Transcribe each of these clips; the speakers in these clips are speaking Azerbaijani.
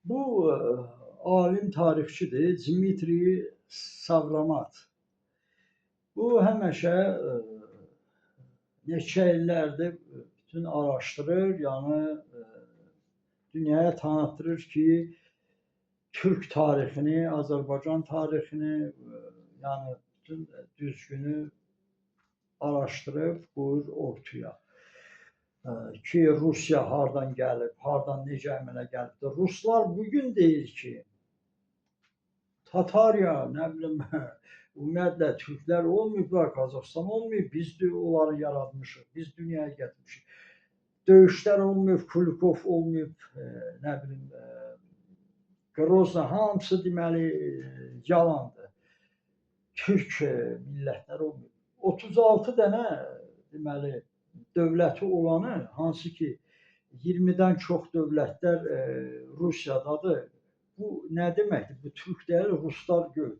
Bu alim tarixçidir, Dmitri Savramat. Bu həmişə neçə illərdir bütün araşdırır, yəni dünyaya tanıtdırır ki, Türk tarixini, Azərbaycan tarixini, yəni bütün düzgünü araşdırıb qoyur ortaya. Ki, Rusiya hardan gəlib, hardan necə əmələ gəlibdir. Ruslar bugün deyir ki, Tatariya, nə bilim, ümumiyyətlə türklər olmayıblar, Qazaxıstan olmayıb, biz də onları yaratmışıq, biz dünyaya gətirmişik. Döyüşlər olmayıb, Kulikov olmayıb, nə bilim, Grozna, hamısı deməli yalandır. Türk millətləri olmayıb. 36 dənə deməli dövləti olanı, hansı ki 20-dən çox dövlətlər Rusiyadadır. Bu nə deməkdir? Bu türk deyil, ruslar görür.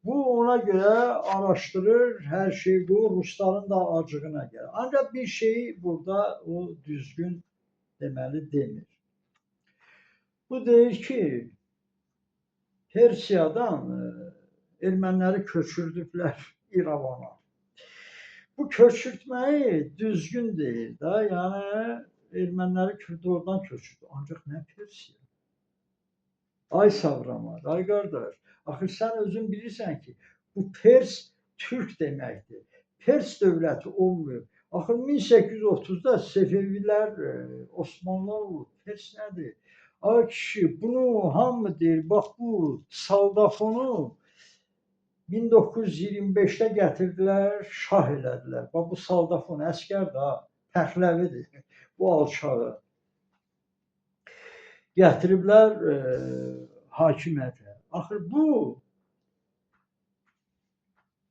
Bu ona görə araşdırır, hər şey bu rusların da acığına gəlir. Ancaq bir şeyi burada o düzgün deməli demir. Bu deyir ki, Persiyadan erməniləri köçürdüblər İrəvana. Bu köçürtməyi düzgün deyil də, yəni erməniləri oradan köçürdü. Ancaq nə Persiya? Ay Savramat, ay qardaş, axı sən özün bilirsən ki, bu Pers türk deməkdir. Pers dövləti olmayıb. Axı 1830-da Sefevilər, Osmanlılar olub. Pers nədir? Ay kişi, bunu hamı deyir. Bax bu Saldafonu 1925-də gətirdilər, şah elədilər. Bax bu Saldafon əskər də pəhləvidir. Bu alçağı gətiriblər hakimiyyətə. Axı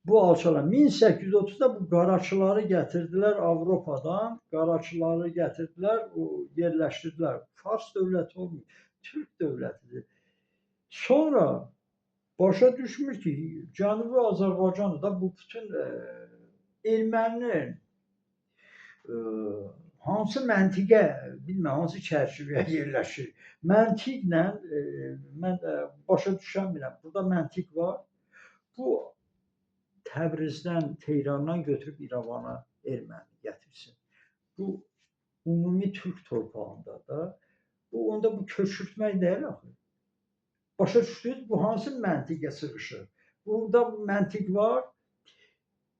bu alçalar 1830-da bu qaraçıları gətirdilər Avropadan, qaraçıları gətirdilər, o yerləşdirdilər. Fars dövləti olmuyor, Türk dövlətidir. Sonra başa düşmür ki, Cənubi Azərbaycanda bu bütün erməninin hansı məntiqə, bilmirəm, hansı çərçivəyə yerləşir. Məntiqlə mən başa düşəmirəm. Burada məntiq var. Bu Təbrizdən, Tehrandan götürüb İrəvana erməni gətirsin. Bu ümumi türk torpağında da. Bu onda bu köçürtmək deyil axı. Başa düşdünüz? Bu hansı məntiqə sığışır? Burada məntiq var.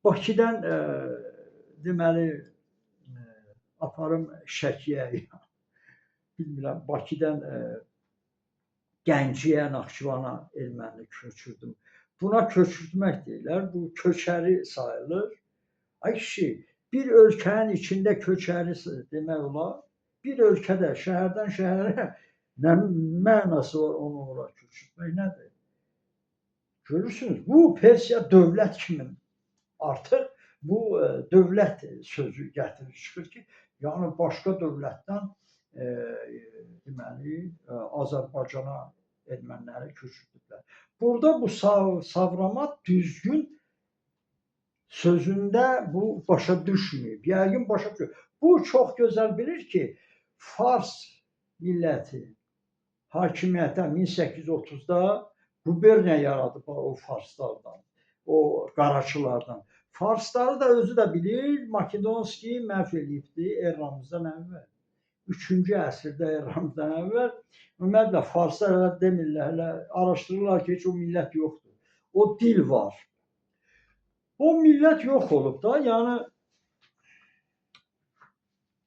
Bakıdan deməli aparım Şəkiyə, bilmirəm, Bakıdan Gəncəyə, Naxçıvana erməni köçürdüm. Buna köçürtmək deyirlər. Bu köçəri sayılır. Ay kişi, bir ölkənin içində köçəri demək olar. Bir ölkədə şəhərdən şəhərə nə mənası var onu ora köçürtmək nədir? Görürsünüz, bu Persiya dövlət kimi artıq bu dövlət sözü gətirir, çıxır ki, yəni başqa dövlətdən deməli Azərbaycana erməniləri köçürdülər. Burada bu Savramat düzgün sözündə bu başa düşməyib. Yəqin başa düşməyib. Bu çox gözəl bilir ki, Fars milləti hakimiyyətə 1830-da quberniya yaradıb o farslardan, o qaraçılardan. Farsları da özü də bilir, Makedonski məhv eləyibdi eramızdan əvvəl. 3-cü əsrdə eramızdan əvvəl. Ümumiyyətlə, farslar hələ demirlər, hələ araşdırırlar ki, heç o millət yoxdur. O dil var. O millət yox olub da, yəni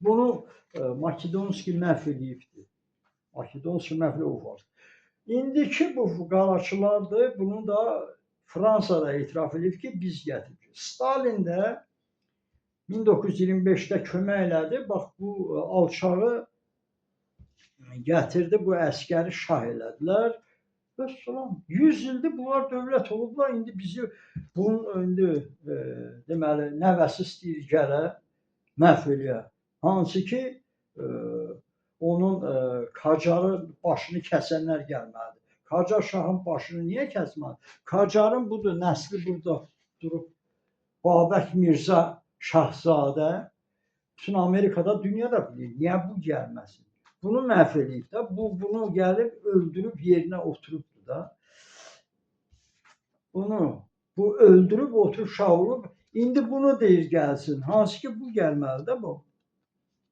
bunu Makedonski məhv eləyibdi. Makedonski məhv eləyib o fars. İndiki bu qaraçılardır, bunu da Fransada etiraf edib ki, biz gətirdik. Stalin də 1925-də kömək elədi. Bax, bu alçağı gətirdi, bu əskəri şah elədilər. Vəssalam, 100 ildir bunlar dövlət olublar. İndi bizi bunun indi deməli nəvəsi istəyir gələ, məhv eləyə. Hansı ki onun Qacarın başını kəsənlər gəlməlidir. Qacar şahın başını niyə kəsməli? Qacarın budur, nəsli burada durub. Babək Mirza Şahzadə bütün Amerikada, dünyada bilir. Niyə bu gəlməsin? Bunu məhv eləyib də. Bu, bunu gəlib öldürüb yerinə oturubdu da. Bunu, bu öldürüb oturub şah olub. İndi bunu deyir gəlsin. Hansı ki bu gəlməli də bu.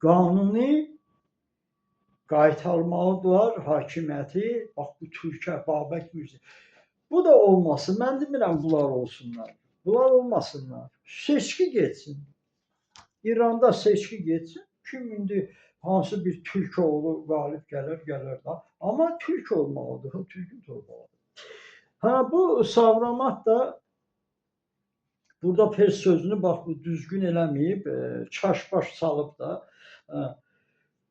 Qanuni qaytarmalıdırlar hakimiyyəti. Bax bu Türkə, Babək Mirzə. Bu da olmasın. Mən demirəm bunlar olsunlar. Bunlar olmasınlar. Seçki getsin. İranda seçki getsin. Kim indi hansı bir türk oğlu qalib gələr, gələr da. Amma türk olmalıdır. Türkün torpağıdır. Ha bu Savramat da burada pes sözünü bax bu düzgün eləməyib, çaş-baş salıb da.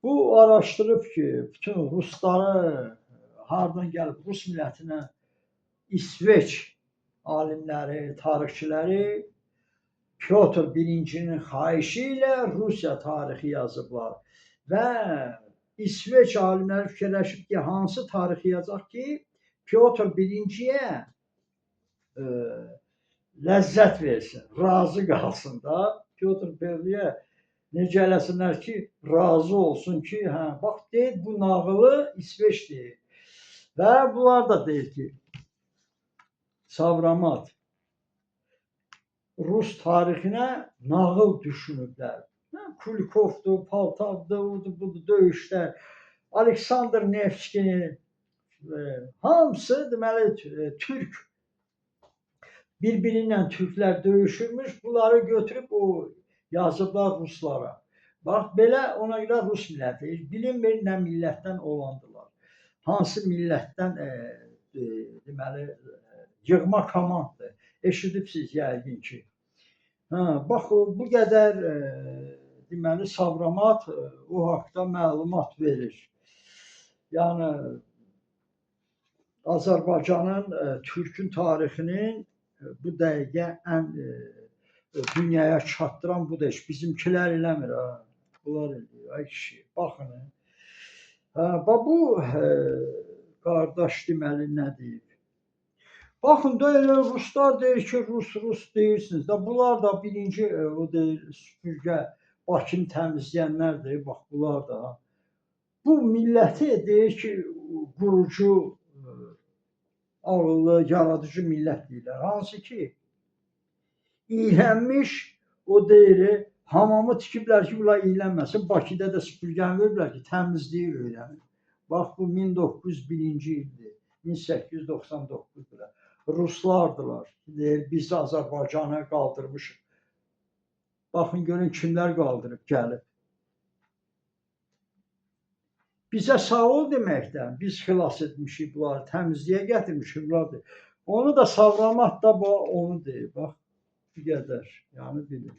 Bu araşdırıb ki, bütün rusları hardan gəlib rus millətinə İsveç alimləri, tarixçiləri Pyotr I-nin xahişi ilə Rusiya tarixi yazıblar. Və İsveç alimləri fikirləşib ki, hansı tarixi yazacaq ki, Pyotr I-yə ləzzət versin, razı qalsın da. Pyotr I-yə necə eləsinlər ki, razı olsun ki, hə, bax deyir bu nağılı İsveç deyir. Və bunlar da deyir ki, Savramat Rus tarixinə nağıl düşünüblər. Kulikovdur, Poltavdır, odur, budur, döyüşlər. Aleksandr Nevskini, hamısı deməli türk bir-biri ilə türklər döyüşürmüş. Bunları götürüb o yazıblar ruslara. Bax belə ona görə rus milləti bilinmir nə millətdən olandılar. Hansı millətdən deməli yığma komanddır. Eşidibsiz yəqin ki. Hə, bax bu qədər deməli Savramat o haqda məlumat verir. Yəni Azərbaycanın, türkün tarixinin bu dəqiqə ən dünyaya çatdıran budur. Heç bizimkilər eləmir ha. Bunlar eləyir. Ay kişi, baxın. Hə, bax bu qardaş deməli nə deyib? Baxın da elə ruslar deyir ki, rus rus deyirsiniz də. Bunlar da birinci o deyir süpürgə Bakını təmizləyənlərdir. Bax bunlar da. Bu milləti deyir ki, qurucu, ağıllı, yaradıcı millət deyirlər. Hansı ki iylənmiş o deyir, hamamı tikiblər ki, bunlar iylənməsin. Bakıda da süpürgəni veriblər ki, təmizliyi öyrənin. Bax bu 1901-ci ildir. 1899-dur. Ruslardılar. Deyir, biz Azərbaycanı qaldırmışıq. Baxın görün kimlər qaldırıb gəlib. Bizə sağ ol deməkdən biz xilas etmişik bunları, təmizliyə gətirmişik bunları. Onu da Savramat da bu onu deyir. Bax bu qədər. Yəni bilin.